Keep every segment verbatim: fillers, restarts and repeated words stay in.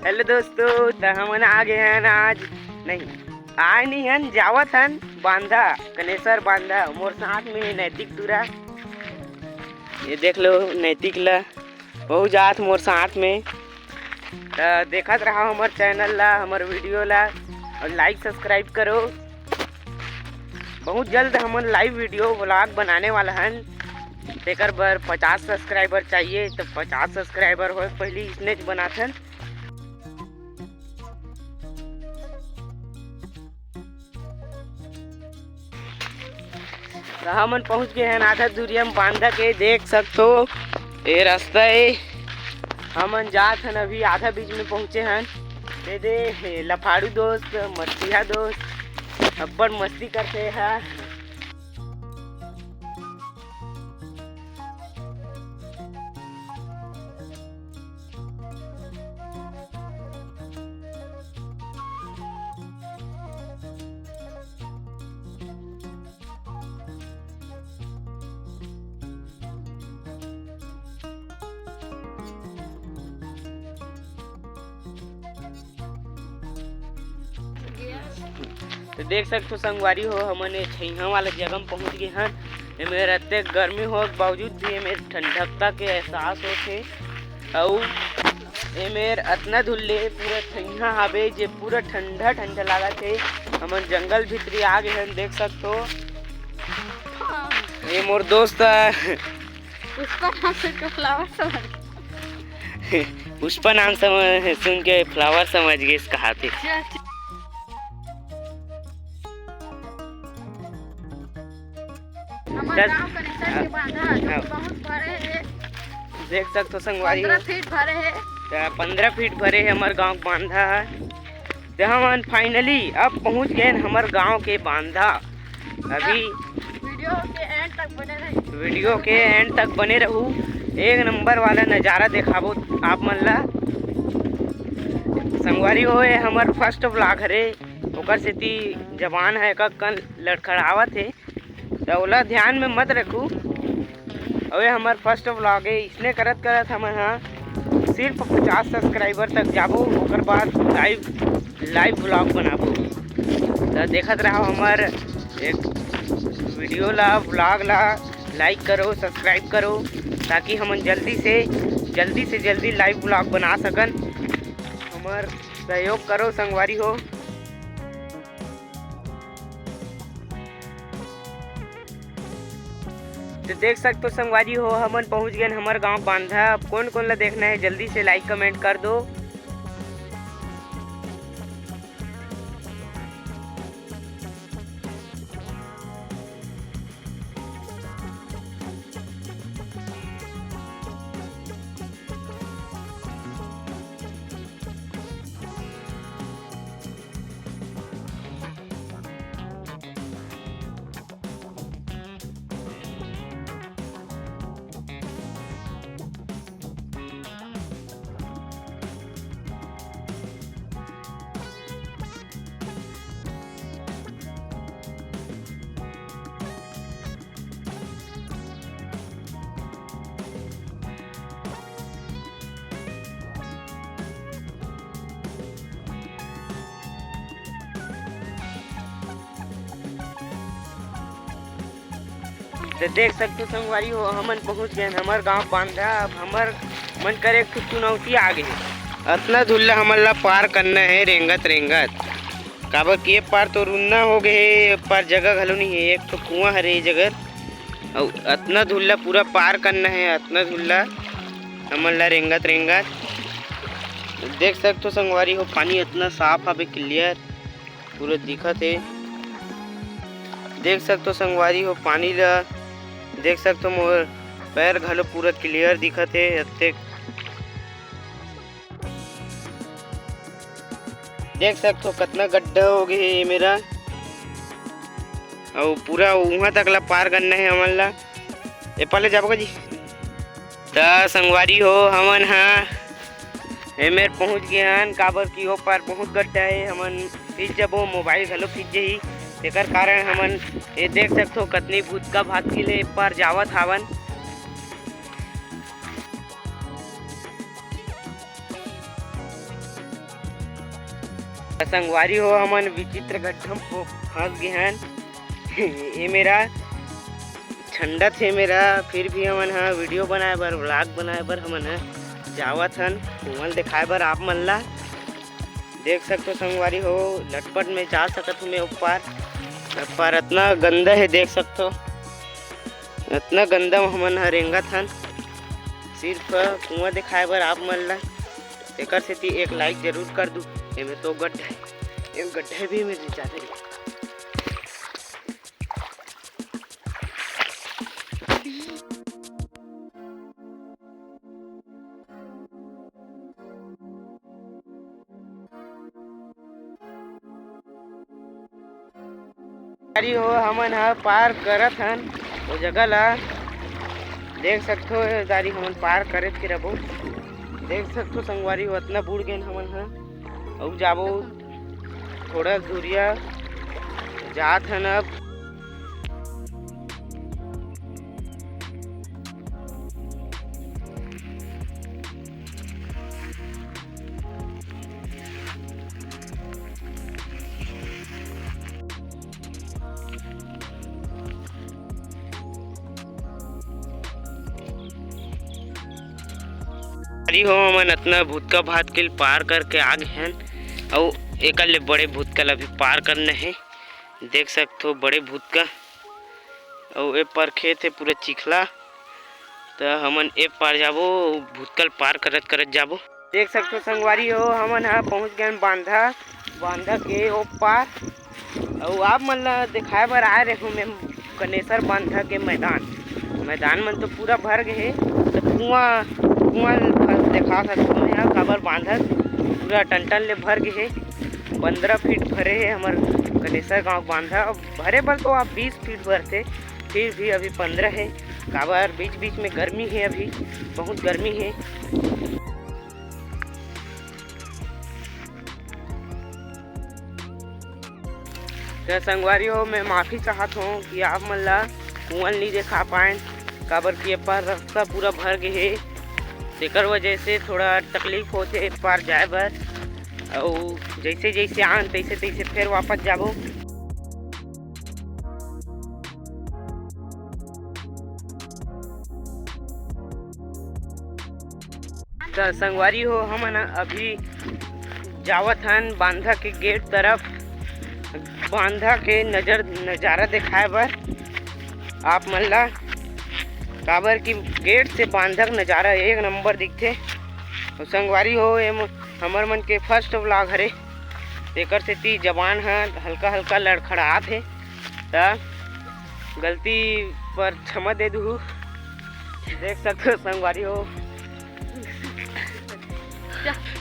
Hello दोस्तों, त हमन आ गे हन आज, नहीं, आए नहीं हन, जावत हन बांधा, कनेसर बांधा। मोर साथ में हे नैतिक टूरा। ये देख लो नैतिक ला, वहू जात मोर साथ में। त देखत रहा हमर चैनल ला, हमर वीडियो ला, और लाइक सब्सक्राइब करो। बहुत जल्द हमन लाइव वीडियो व्लॉग बनाने वाला हन, तेकर बर पचास सब्सक्राइबर चाहिए। तो पचास सब्सक्राइबर होए पहली इसने बनाथन। त हमन पहुंच गे हन आधा दूरिया में बांधा के। देख सकथो, ये रास्ता है, हमन जात हन, अभी आधा बीच में पहुंचे हन। दे दे, हे लफाड़ू दोस्त, मस्तिहा दोस्त, अब्बड़ मस्ती करथे हा। तो देख सकथो संगवारी हो, हमन ये छइहा वाला जगह में पहुंच गे हन। एमेर अतेक गर्मी होए के बावजूद भी एमेर ठंडकता के एहसास होथे। अउ एमेर अतना धुल्ले पूरा छइहा हावे, जे पूरा ठंडा ठंडा लागत हे। हमन जंगल भीतरी आ गे हन, देख सकथो। ये मोर दोस्त पुष्पा नाम सुन के फ्लावर समझ पुष्पा नाम समझ, सुन के फ्लावर समझ गे, इसका हाथ ही। अच्छा, अच्छा। हमर दस गांव कनेसर के बांधा, जो हाँ। बहुत बड़े हे। देख सकथो संगवारी हो। पंद्रह फीट भरे हे। त पंद्रह फीट भरे हे हमर गांव के बांधा ह। त हमन finally अब पहुंच गए हमर गांव के बांधा। अभी वीडियो के एंड तक बने रही। वीडियो के एंड तक बने रहू, एक नंबर वाला नजारा देखाबो आप मन ला। संगवारी हो, ये हमर फर्स्ट व्लॉग हरे, ओकर सेती जबान ह एक कन लड़खड़ावत हे, त ओला ध्यान में मत रखू। अउ ये हमर फर्स्ट व्लॉग हे। इसने करत करत हमन ह सिर्फ पचास सब्सक्राइबर तक जाबो, ओकर बाद लाइव, लाइव व्लॉग बनाबो। त देखत रहो हमर एक वीडियो ला, व्लॉग ला, लाइक करो, सब्सक्राइब करो, ताकि हमन जल्दी से जल्दी से जल्दी लाइव व्लॉग बना सकन। हमर सहयोग करो संगवारी हो। तो देख सकथो संगवारी हो, हमन पहुंच गए हमर गांव बांधा। अब कौन कौन ला देखना है, जल्दी से लाइक कमेंट कर दो। तो देख सकते संगवारी हो, हमन पहुंच गए हमर गांव बांधा। अब हमर मन करे एक ठो चुनौती आ गए, अतना धुल्ला हमन ला पार करना है रेंगत रेंगत, काबर कि ये पार तो रुन्ना हो गए है, ये पार जगह घलो नहीं है, एक ठो कुआं हरे ये जगह, अउ अतना धुल्ला पूरा पार करना है, अतना धुल्ला हमन ला रेंगत रेंगत। देख सकथो संगवारी हो, पानी अतना साफ हवे, क्लियर पूरा दिखत हे। देख सकथो संगवारी हो, पानी ला देख सकथो, मोर पैर घलो पूरा क्लियर दिखत हे। अतेक देख सकथो कतना गड्ढा हो गए हे ये मेरा, अउ पूरा उहाँ तक ला पार करना है हमन ला। ए पाले जाबो का जी? त संगवारी हो, हमन हा एमेर पहुंच गए हन, काबर कि ओ पार बहुत गड्ढा है, हमन फिस जबो, मोबाइल घलो फिस जही, तेकर कारण हमन ये देख सकथो कतनी भूतका भातकी ले ए पार जावत हावन। संगवारी हो, हमन विचित्र गड्ढा म फंस गे हन। ये मेरा छंडत हे मेरा, फिर भी हमन ह वीडियो बनाए बर, व्लॉग बनाए बर हमन ह जावत हन, ओमन दिखाए बर आप मन ला। देख सकथो संगवारी हो, लटपट में जा सकत हूँ मैं ऊपर। ऊपर अतना गंदा हे, देख सकथो, अतना गंदा में हमन ह रेंगत हन। सिर्फ कुआं दिखाए बर आप मन ला, एकर सेती एक लाइक जरूर कर दू। एमे तो गड्ढा हे, एमे गड्ढा भी मेरे जाते। अरे हो, हमन ह पार करत हन ओ जगह ला। देख सकथो, दारी हमन पार करे फिर अबो। देख सकथो संगवारी हो, अतना बूड़ गेन हमन ह। अउ जाबो थोड़ा दूरिया जात हन अब। अरे हो, हमन अतना भुतका भात के पार करके आ गे हन। अउ एकर ले बड़े भुतका ला भी पार करना हे। देख सकथो, बड़े भुतका। अउ ए पार खेत हे पूरा चिखला। त हमन ए पार जाबो, भुतका ल पार करत करत जाबो। देख सकथो संगवारी हो, हमन ह पहुंच गए बांधा, बांधा के ओ पार। अउ आप मन ल दिखाए बर आए रहे हूँ मैं गणेसर बांधा के मैदान। मैदान मन तो पूरा भर गए हे, त कुआं, कुआं ल दिखा सकथो मैं ह, काबर बांधा पूरा टन टन ले भर गए हे। पंद्रह फीट भरे हे हमर गणेसर गांव बांधा। भरे बर तो आप बीस फीट भरथे, फिर भी अभी पंद्रह हे, काबर बीच बीच में गर्मी हे, अभी बहुत गर्मी हे। त संगवारी हो, मैं माफी चाहत हूँ कि आप मन ला कुआं नहीं दिखा पाए, काबर कि ए पार रास्ता पूरा भर गए हे, तेकर वजह से थोड़ा तकलीफ होथे ए पार जाए बर। अउ जैसे जैसे आन तैसे तैसे फिर वापस जाबो। त संगवारी हो, हमन अभी जावत हन बांधा के गेट तरफ, बांधा के नजर, नजारा दिखाए बर आप मन ला, काबर कि गेट से बांधा के नजारा एक नंबर दिखथे। अउ संगवारी हो, ये म-, हमर मन के फर्स्ट व्लॉग हरे, तेकर सेती जबान ह हल्का हल्का लड़खड़ात हे, त गलती पर क्षमा दे दुहू। देख सकथो संगवारी हो।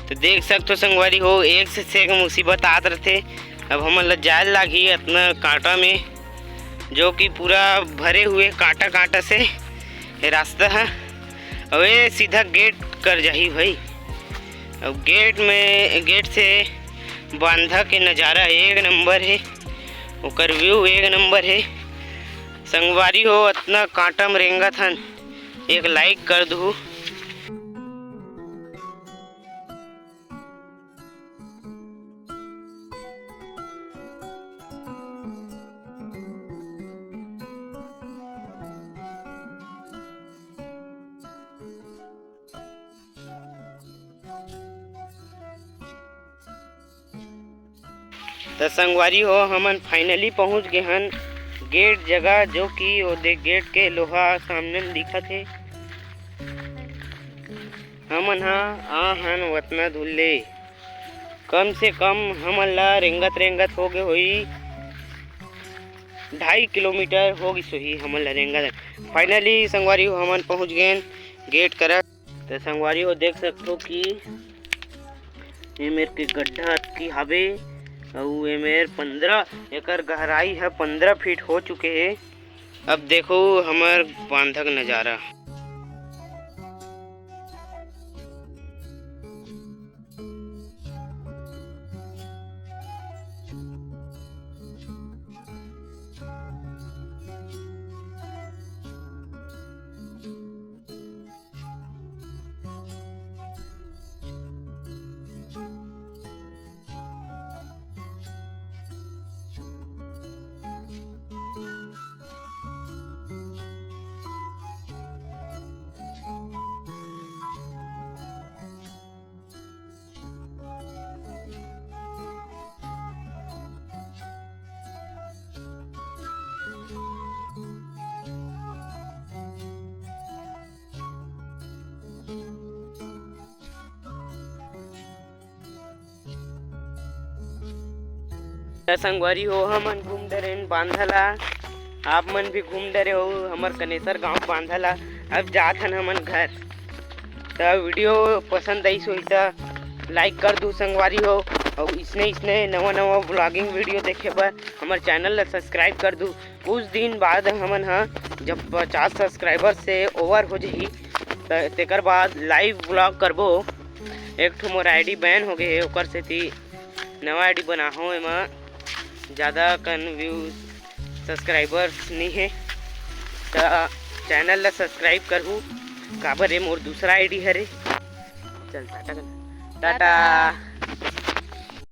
तो देख सकथो संगवारी हो, एक से, से एक मुसीबत आत रथे। अब हमन ल जाए लागही अतना कांटा में, जो कि पूरा भरे हुए कांटा कांटा से ये रास्ता है। अउ ये सीधा गेट कर जाही भाई। अब गेट में, गेट से बांधा के नजारा एक नंबर है, ओकर व्यू एक नंबर है। संगवारी हो, अतना कांटा में रेंगत हन, एक लाइक कर दू। त संगवारी हो, हमन finally पहुंच गे हन गेट जगह, जो कि ओ दे गेट के लोहा सामने में दिखत हे। हमन ह आ हन वतना धुल्ले। कम से कम हमन ला रेंगत रेंगत हो गे होई, ढाई किलोमीटर हो गिस होही हमन ला रेंगत। Finally संगवारी हो, हमन पहुंच गेन गेट करा। त संगवारी हो, देख सकथो कि ये मेर के गड्ढा अतकी हावे, अउ ये मेर पंद्रह, एकर गहराई ह पंद्रह फीट हो चुके हे। अब देखो हमर बांधक नजारा। त संगवारी हो, हमन घूम डरेन बांधा ला, आप मन भी घूम डरे हो हमर कनेसर गांव बांधा ला। अब जात हन हमन घर। त वीडियो पसंद आइस होही त लाइक कर दू संगवारी हो, अउ इसने इसने नवा नवा व्लॉगिंग वीडियो देखे बर हमर चैनल ला सब्सक्राइब कर दू। कुछ दिन बाद हमन ह जब पचास सब्सक्राइबर से ओवर हो जही, त तेकर बाद लाइव व्लॉग करबो। एक ठो मोर आईडी बैन हो गे हे, ओकर सेती नवा आईडी बनाहूँ, एमा ज़्यादा कन व्यूज सब्सक्राइबर्स नहीं हे, त चैनल ला सब्सक्राइब करहू, काबर ये मोर दूसरा आईडी हरे। चल टाटा कर, टाटा।